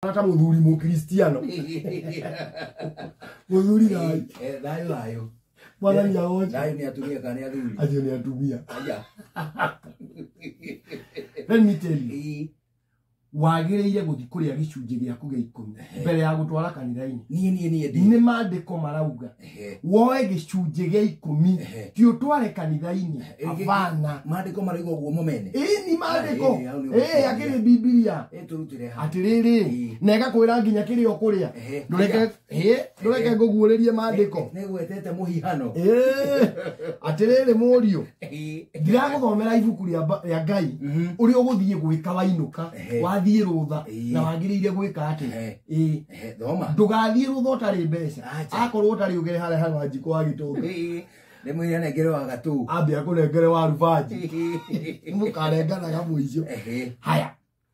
Ta muthuri mukristiano muthuri thayũ. Thayũ thayũ. Mwathani agoce. Thayũ. Nĩ atumia kana nĩ athuri? Acio nĩ atumia. Aya. Let me tell you, wagĩrĩire gũthiĩ kũrĩa gĩcunjĩ gĩaku gĩa 10 mbere ya gũtwara kanitha-inĩ. Niĩ ndĩ Nĩ maandĩko marauga woe gĩcunjĩ gĩa 10, ti ũtware kanitha-inĩ, abana. Maandĩko marauga ũguo mo mene? Ĩni, maandĩko. Ĩĩ, hau nĩ Ĩĩ, ũgũtwarithia. akĩrĩ Bibilia. Tũrutĩre ha? Atĩrĩrĩ, na ĩgakwĩra nginya kĩrĩa ũkũrĩa. Ndũreke, ĩĩ, ndũreke ngũguũrĩrie maandĩko. Nĩ gwetete mũhihano. Ĩĩ, atĩrĩrĩ mũriũ, ndiragũthomera ibuku rĩa Ngai ũrĩa ũgũthiĩ gwĩka wainũka, wathiĩ rũtha, na wagĩrĩire gwĩka atĩa. Ĩĩ. Thoma. Ndũgathiĩ rũtha ũtarĩ mbeca. Acha. Akorwo ũtarĩ, ũgere harĩa harĩ Wanjikũ wa gĩtũnga. Nĩ mwĩrĩ anengere wa gatũ. Ambe akũnengere waru banji, mũkarenganaga mũico. Haya,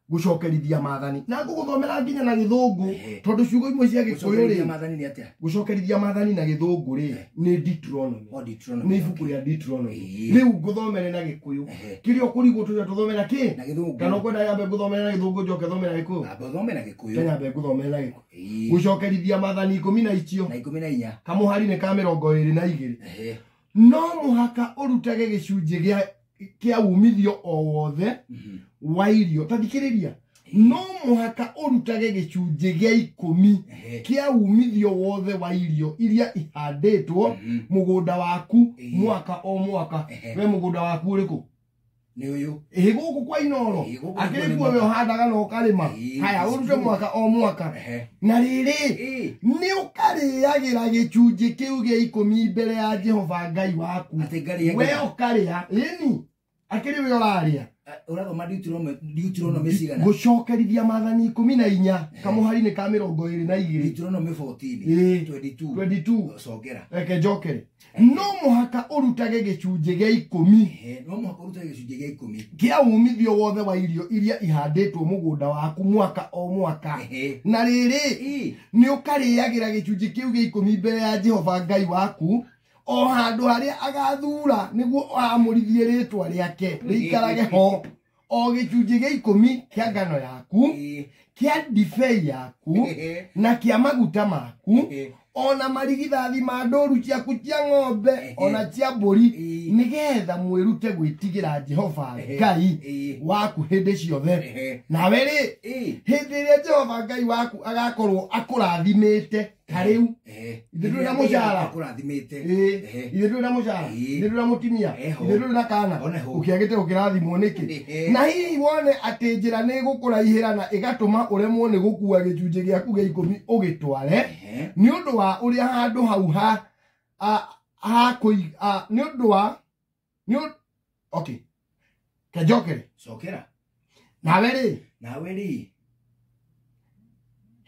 gũcokerithia maathani, na ngũgũthomera nginya na gĩthũngũ, tondũ ciugo imwe cia gĩkũyũ Gũcokereria rĩ maathani nĩ atĩa? Gũcokerithia maathani na gĩthũngũ rĩ, nĩ Deuteronomy. O Deuteronomy. Nĩ ibuku rĩa Deuteronomy. Rĩu Rĩu ngũthomere na gĩkũyũ, kĩrĩa ũkũrigwo tũrĩa tũthomera kĩ Na gĩthũngũ. Kana ũkwenda nyambe ngũthomere na gĩthũngũ njoke thomere na gĩkũyũ? Amba ũthome na gĩkũyũ. Nyambe ngũthomere na gĩkũyũ. Gũcokerithia maathani 10 na icio Na 14. Kamũhari nĩ ka 22. No mũhaka ũrutage gĩcunjĩ kĩa umithio o wothe wa irio. Ta thikĩrĩria, no mũhaka ũrutage gĩcunjĩ gĩa 10 kĩa umithio wothe wa irio iria ihandĩtwo mũgũnda waku mwaka o mwaka. We mũgũnda waku ũrĩkũ? Nĩ ũyũ. Ĩ gũkũ kwa Inoro? Ĩĩ, gũkũ Akĩrĩ nĩkuo kuo we nĩmaga. ũhandaga na ũkarĩma. Haya, It's ũrute true. mwaka o mwaka. Na rĩrĩ, nĩ ũkarĩagĩra gĩcunjĩ kĩu gĩa 10 mbere ya Jehova Ngai waku. Atĩ ngarĩagĩra? We ũkarĩa, ĩni, akĩrĩ we ũrarĩa. Ũrathoma Deuteronomy cigana? Gũcokerithia maathani 14, kamũhari-inĩ ka 22. Deuteronomy 14. 22. 22. Congera. Reke njokere. No mũhaka ũrutage gĩcunjĩ gĩa 10 No mũhaka ũrutage gĩcunjĩ gĩa 10 kĩa umithio wothe wa irio iria ihandĩtwo mũgũnda waku mwaka o mwaka. Na rĩrĩ, nĩ ũkarĩagĩra gĩcunjĩ kĩu gĩa 10 mbere ya Jehova Ngai waku o handũ harĩa agathura nĩguo amũrithie rĩtwa rĩake rĩikarage ho, o gĩcunjĩ gĩa 10 kĩa ngano yaku, kĩa ndibei yaku, na kĩa maguta maku, ona marigithathi ma ndũru ciaku cia ng'ombe ona cia mbũri, nĩgetha mwĩrute gwĩtigĩra Jehova Ngai waku hĩndĩ ciothe. Nawe rĩ, hĩndĩ ĩrĩa Jehova Ngai waku agakorwo akũrathimĩte, ta rĩu ithuĩ ndũrĩ na mũcara. Akũrathimĩte. Ĩĩ, ithuĩ ndũrĩ na mũcara, ithuĩ ndũrĩ na mũtumia, ithuĩ ndũrĩ na kana. One ho. Ũkĩagĩte gũkĩrathimwo nĩkĩ? Na hihi wone atĩ njĩra nĩ ĩgũkũraihĩra na ĩgatũma ũremwo nĩ gũkua gĩcunjĩ gĩaku gĩa 10 ũgĩtware, nĩ ũndũ wa ũrĩa handũ hau ha ha nĩ ũndũ wa nĩ okay, kenjokere. Cokera. Nawe rĩ, Nawe rĩ,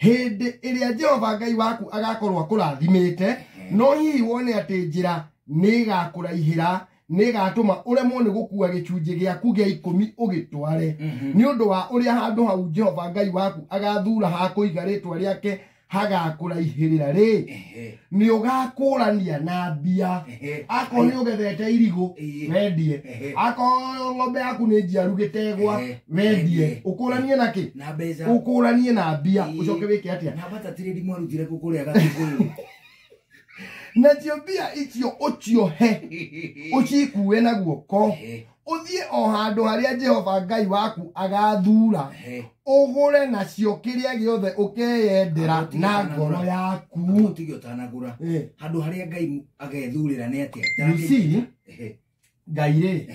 hĩndĩ ĩrĩa Jehova Ngai waku agakorwo akũrathimĩte, no hihi wone atĩ njĩra nĩ ĩgakũraihĩra nĩ ĩgatũma ũremwo nĩ gũkua gĩcunjĩ gĩaku gĩa 10 ũgĩtware, nĩ ũndũ wa ũrĩa handũ hau Jehova Ngai waku agathura ha kũiga rĩtwa rĩake hagakũraihĩrĩra rĩ, nĩ ũgakũrania na mbia. Akorwo nĩ ũgethete irigũ, wendie. Akorwo ng'ombe yaku nĩ njiaru gĩtegwa, wendie. Ũkũranie na kĩ? Na mbeca. Ũkũranie na mbia. Ũcoke wĩke atĩa? Na batatĩrĩri mwarutire kũ kũrĩa gatũkũyũ? Nacio mbia icio ũciohe, ũcikue na guoko, ũthiĩ o handũ harĩa Jehova Ngai waku agathura, ũgũre nacio kĩrĩa gĩothe ũkeyendera Abo na ũtige ngoro ũtanagũra. yaku. Ũtige ũtanagũra. Handũ harĩa Ngai agethurĩra nĩ atĩa? You see, Ngai rĩ,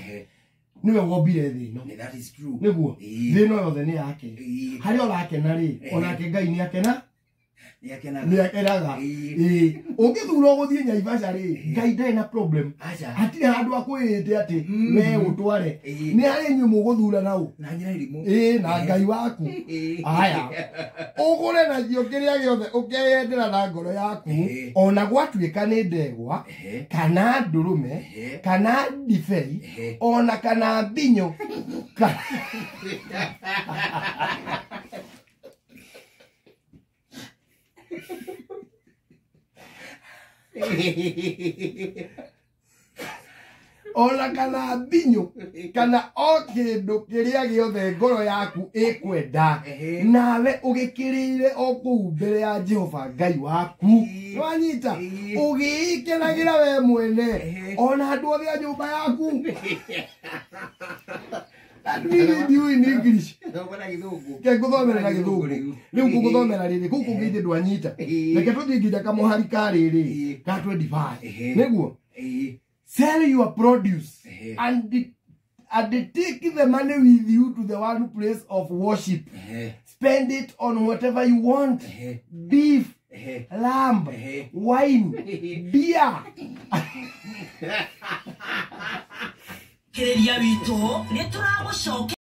nĩwe wombire thĩ ĩno. That is true. Nĩguo thĩ ĩno yothe nĩ yake. Harĩa ũrakena rĩ, onake Ngai nĩ akena. Nĩ akenaga. Nĩ akenaga. Ĩĩ, ũngĩthura ũgũthiĩ Nyaivasha rĩ, Ngai ndarĩ na problem. Aca. Hatirĩ handũ akwĩrĩte atĩ we ũtware. Nĩ harĩ inyuĩ mũgũthura na ũ Na nyina irimũ. Ĩĩ, na Ngai waku. Aya, ũgũre nacio kĩrĩa gĩothe ũkeyendera na ngoro yaku, ona gwatuĩka nĩ ndegwa kana ndũrũme kana ndibei ona kana mbinyo. Ona kana mbinyũ kana o kĩndũ kĩrĩa gĩothe ngoro yaku ĩkwenda, nawe ũgĩkĩrĩire o kũu mbere ya Jehova Ngai waku. Nĩwanyita? Ũgĩĩkenagĩra we mwene ona andũ othe a nyũmba yaku. Let me read you in English. Thoma na gĩthũngũ. Ke ngũthomera na gĩthũngũ. Rĩu ngũgũthomera rĩrĩ kũu kũngĩ ithe ndwanyita. Reke tũthiĩ nginya kamũhari ka rĩrĩ ka 25. Nĩguo sell your produce and take the money with you to the one place of worship. Spend it on whatever you want. Beef, lamb, wine, beer. Kĩrĩria witũ nĩ tũragũcokia.